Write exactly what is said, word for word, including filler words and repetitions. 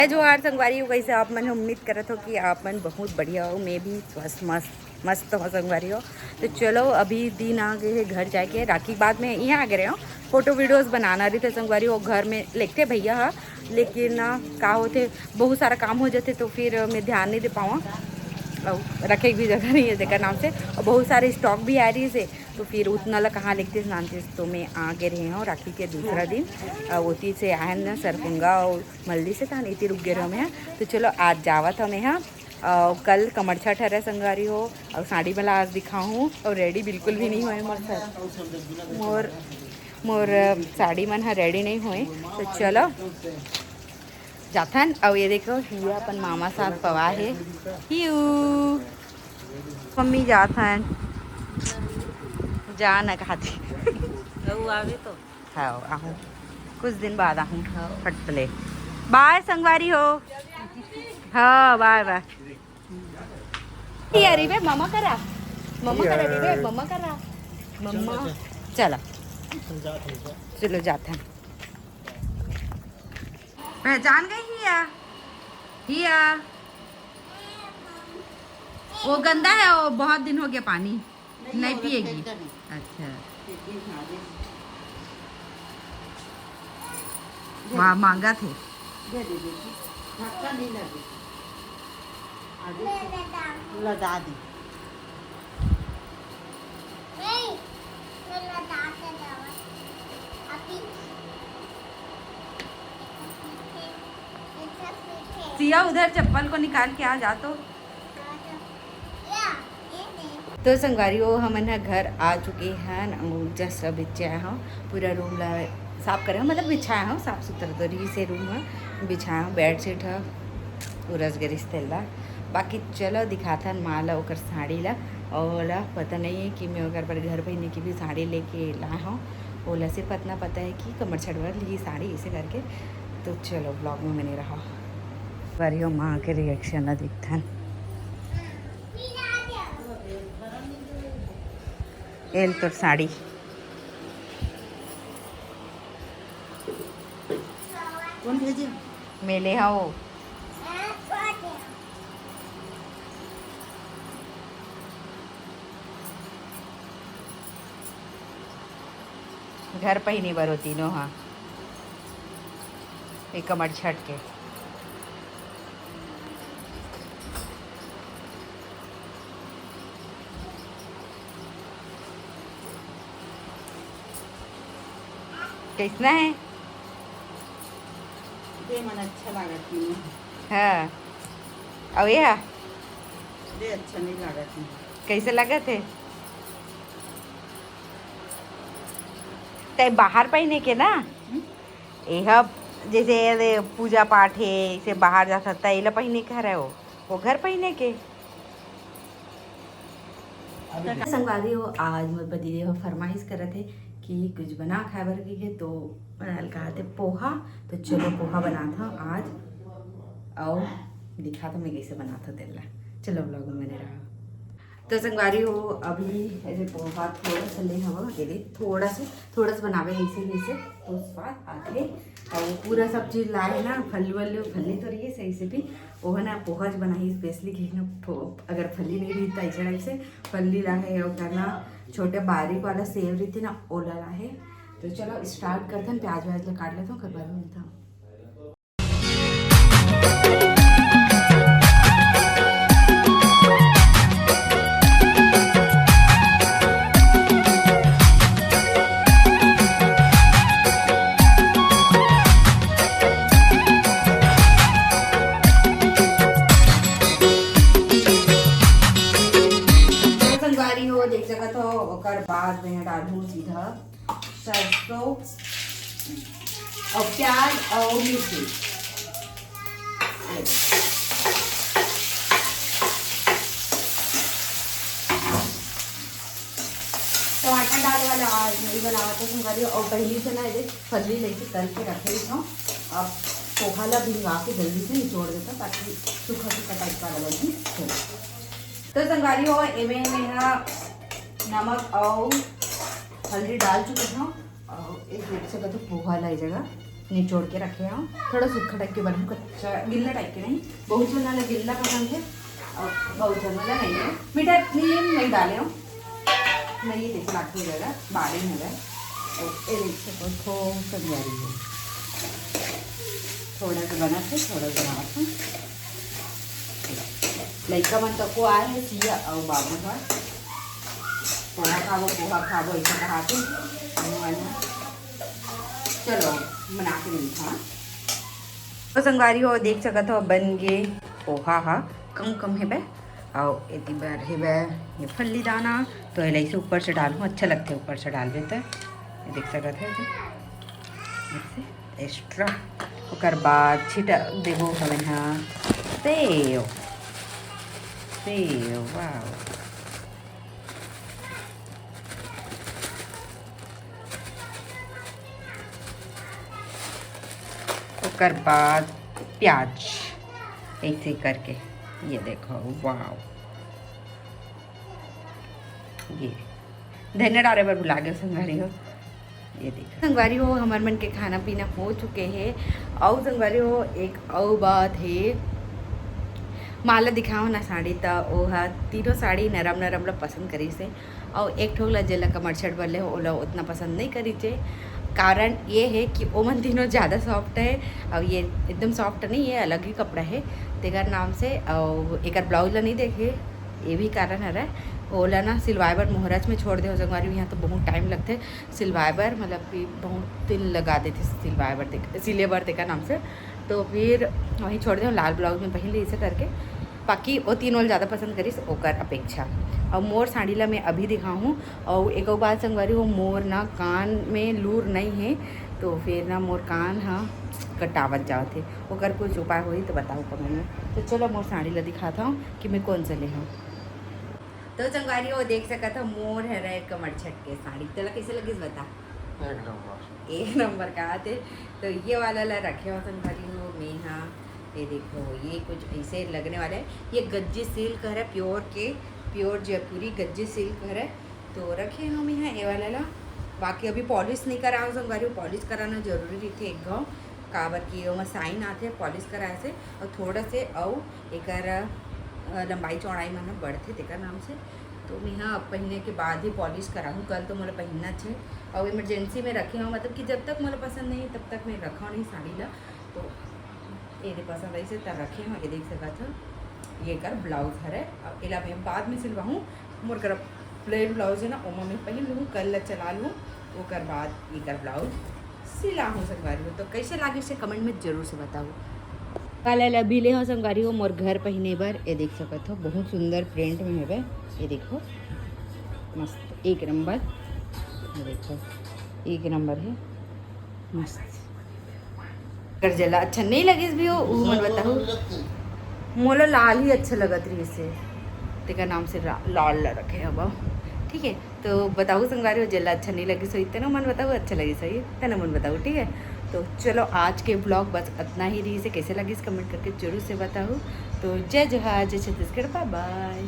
जय जोहार संगवारी हो, कइसे आप मन? उम्मीद करत हो कि आप मन बहुत बढ़िया हो। मैं भी स्वस्थ मस्त मस्त हो संगवारी हो। तो चलो, अभी दिन आ गए है घर जाके, राखी के बाद में यहाँ आ गए रहे हो। फोटो वीडियोस बनाना रहिथे संगवारी हो, घर में लेगथे भैया हा, लेकिन अ, का होथे, बहुत सारा काम हो जाथे तो फिर मैं ध्यान नहीं दे पावा। अउ रखे के भी जगह नहीं है जेकर नाम से, और बहुत सारे स्टॉक भी आ रही है, तो फिर उतना ला कहाँ लेगथे नानथे। तो मैं आ गए रहे हूँ राखी के दूसरा दिन, अ, ओती से आए ना सरकुंगा और मल्ली से तहान इति रुक गए रहे हमें। तो चलो, आज जावत हमें यहाँ, अ, कल कमरछठ हरे संगवारी हो, और साड़ी वाला आज दिखाऊँ, और रेडी बिल्कुल भी नहीं हुए मोर सर, मोर मोर साड़ी मन ह रेडी नहीं हुए। तो चलो जाथन। अउ ये देखो, हिया अपन मामा साथ पवा है। हियू, मम्मी जाथन, जा न कहा थी। बहू आवे तो। हाँ, आहूँ, कुछ दिन बाद आहूँ। हाँ। फट ले, बाय संगवारी हो। हाँ, बाय बाय। ये अरे बे, मम्मा करा, मम्मा करा, अरे बे, मम्मा करा, मम्मा। चला, चलो जाते हैं। पहचान गई हिया? हिया, वो गंदा है, वो बहुत दिन हो गया पानी नहीं पिएगी। अच्छा, वाह, मांगा थे। दे दे बेटी, धक्का नहीं लगे। आगे लदा दी। सिया, उधर चप्पल को निकाल के आ जा तो। तो संगवारी हो, हमन ह घर आ चुके हन। जस्ट अब बिछाए हव, पूरा रूम ला साफ करे हव, मतलब बिछाए हव, साफ सुथरा तो रही से रूम ह। बिछाए हव बेडशीट ह, उरस गरिस तेला। बाकी चलो दिखाथन माँ ला ओकर साड़ी ला। और ओला पता नहीं है कि मैं ओकर पर घर पहने की भी साड़ी लेके लाए हव। ओला सिर्फ इतना पता है कि कमर छड़वा ली साड़ी, इसे करके। तो चलो ब्लॉग में बने रहा। बारी हो माँ के रिएक्शन ला दिखथन। एल तोर साड़ी। कौन भेजे? मेले हा वो। घर पहिने बर हो तीनों हा। एक कमर छट के। कैसना है? दे मन अच्छा लागत नहीं। हाँ। अब ये हा? दे अच्छा नहीं लागत नहीं। कैसे लागत है? तै बाहर पहिने के ना? हम्म? एह, जैसे ये पूजा पाठ है, इसे बाहर जा सकता है, एला पहिने के हरे हो, वो घर पहिने के। संगवारी हो, आज मोर पति देव फरमाइश करत है कि कुछ बना खाए बर के, तो मैं कहा थे पोहा, तो चलो पोहा बनात हव आज, और दिखात हव मैं कैसे बनात हव तेला। चलो ब्लॉग में बने रहा। तो संगवारी हो, अभी ऐसे पोहा थोड़ा सा ले हवा, ये देख, थोड़ा सा, थोड़ा सा बनावे ऐसे, ऐसे तो स्वाद आथे। और पूरा सब चीज लाए ना, फल वल, फली तो रही है सही से भी, वो है ना पोहा जो बनाई स्पेशली कि ना फो-, अगर फली नहीं रही तो ऐसे टाइप से फली ला है, और करना छोटे बारीक वाला सेव रही थी ना, ओला ला है। तो चलो स्टार्ट करते हैं, प्याज व्याज ला काट लेते हैं, ओकर बाद मिलता हूँ। संगवारी हो, देख सकत हो, ओकर बाद में डालहूँ सीधा सरसों और प्याज और मिर्ची। टमाटर डाले वाला आज नहीं बनावा तो संगवारी हो, और पहली से ना ये फल्ली लेके तल के रखे ही था। अब पोहा ला भिंगा के जल्दी से निचोड़ देता, ताकि सूखा सूखा टाइप का लगे हो। तो संगवारी हो, एमे में हा नमक और हल्दी डाल चुके था, और एक मिनट से कहते पोहा लाई जगह निचोड़ के रखे हव, थोड़ा सूखा टाइप के बनाहूँ, कच्चा गिल्ला टाइप के नहीं। बहुत झन ला गिल्ला पसंद हे अउ बहुत झन ला नहीं हे। मीठा नीम नहीं डाले हव, नहीं, ये देखो, लाग के जगह बारे में गए। तो ये देखो, थोड़ा संगवारी हो, थोड़ा सा बना थे, थोड़ा सा बनावत हूँ। लइका मन तको आए हे, सिया अउ बाबू ह। पोहा खाबो, पोहा खाबो, ऐसा कहा थे। चलो, बना के मिलता। तो संगवारी हो, देख सकत हो, बन गे पोहा हा। कम कम हेबे, अउ एती बर हेबे ये फल्ली दाना। तो एला इसे ऊपर से डालहूँ, अच्छा लगथे ऊपर से डालबे त। ये देख सकत हो जी, ऐसे एक्स्ट्रा। ओकर बाद छिटक देबो हवे हा सेव, सेव, वाओ। ओकर बाद प्याज ऐसे करके, ये देखो, वाओ, ये धनिया डाले बर भुला गए संगवारी हो। ये देखो संगवारी हो, हमर मन के खाना पीना हो चुके हे। अउ संगवारी हो, एक अउ बात हे, माला दिखाओ ना साड़ी, त ओहा तीनों साड़ी नरम नरम ला पसंद करिस हे। अउ एक ठो ला जेला कमरछट बर ले हो, ओला उतना पसंद नहीं करिस हे। कारण ये हे कि ओमन तीनों ज़्यादा सॉफ्ट हे, अउ ये एकदम सॉफ्ट नहीं, ये अलग ही कपड़ा हे तेकर नाम से। अउ एकर ब्लाउज ला नहीं देखे, ये भी कारण हरे। ओला ना सिलवाए बर मोहराज में छोड़ दे हो संगवारी, यहाँ तो बहुत टाइम लगथे सिलवाए बर, मतलब कि बहुत दिन लगा देथे सिलवाए बर, तेक-, सिले बर तेकर नाम से। तो फिर वहीं छोड़ दे हो, लाल ब्लाउज में पहन ले इसे करके। बाकी वो तीनों ला ज़्यादा पसंद करिस ओकर अपेक्षा। अउ मोर साड़ी ला मैं अभी दिखाहूँ। अउ एक अउ बात संगवारी हो, मोर ना कान में लूर नहीं हे, तो फिर ना मोर कान हा कटावत जावत हे। ओकर कुछ उपाय होही तो बताओ कमेंट में। तो चलो मोर साड़ी ला दिखाता हूँ कि मैं कौन सा ले हूँ। तो संगवारी हो, देख सकत हो, मोर हरे कमरछट के साड़ी। तोला कैसे लगिस बता? एक नंबर। एक नंबर कहा थे। तो ये वाला ला रखे हो संगवारी हो, मैं हाँ, ये देखो, ये कुछ ऐसे लगने वाला है। ये गज्जी सिल्क हरे, प्योर के, प्योर जयपुरी गज्जी सिल्क हरे। तो रखे हो मैं हाँ ये वाला ला। बाकी अभी पॉलिश नहीं कराओ संगवारी हो, पॉलिश कराना जरूरी रहिथे एक घाव, काबर कि ओमा साइन आथे पॉलिश कराए से। और थोड़ा से अउ एकर, अ, लंबाई चौड़ाई मन ह बढ़थे तेकर नाम से। तो मैं ह अब पहिने के बाद ही पॉलिश कराहूँ, कल तो मोला पहिनना छे। और इमरजेंसी में रखे हूँ, मतलब कि जब तक मोला पसंद नहीं तब तक मैं रखा नहीं साड़ी ला। तो ये दे पसंद आई से त रखे हूँ, ये देख सकत हो, ये कर ब्लाउज हरे। अब एला मैं बाद में सिलवाहूँ, मोर करा प्लेन ब्लाउज है ना, ओमा मैं पहिन लूँ, कल ला चला लूँ, ओकर बाद एकर ब्लाउज सिला हूँ संगवारी हो। तो कैसे लागे से कमेंट में जरूर से बताओ। काला ला भी ले हो संगवारी हो, मोर घर पहिने बर। ये देख सकत हो, बहुत सुंदर प्रिंट में हवे। ये देखो, मस्त, एक नंबर। ये देखो, एक नंबर है, मस्त। अगर जेला अच्छा नहीं लगिस भी हो, उ मन बताहू। मोला लाल ही अच्छा लगत रहिस हे, तेकर नाम से रा-, लाल ला रखे हब। ठीक है, तो बताहू संगवारी हो, जेला अच्छा नहीं लगिस होही, तेनो मन बताहू, अच्छा लगिस होही, तेनो मन बताहू। ठीक है, तो चलो, आज के ब्लॉग बस अतना ही रहिस हे। कैसे लगिस, कमेंट करके जरूर से बताहू। तो जय जोहार, जय छत्तीसगढ़, बाय बाय।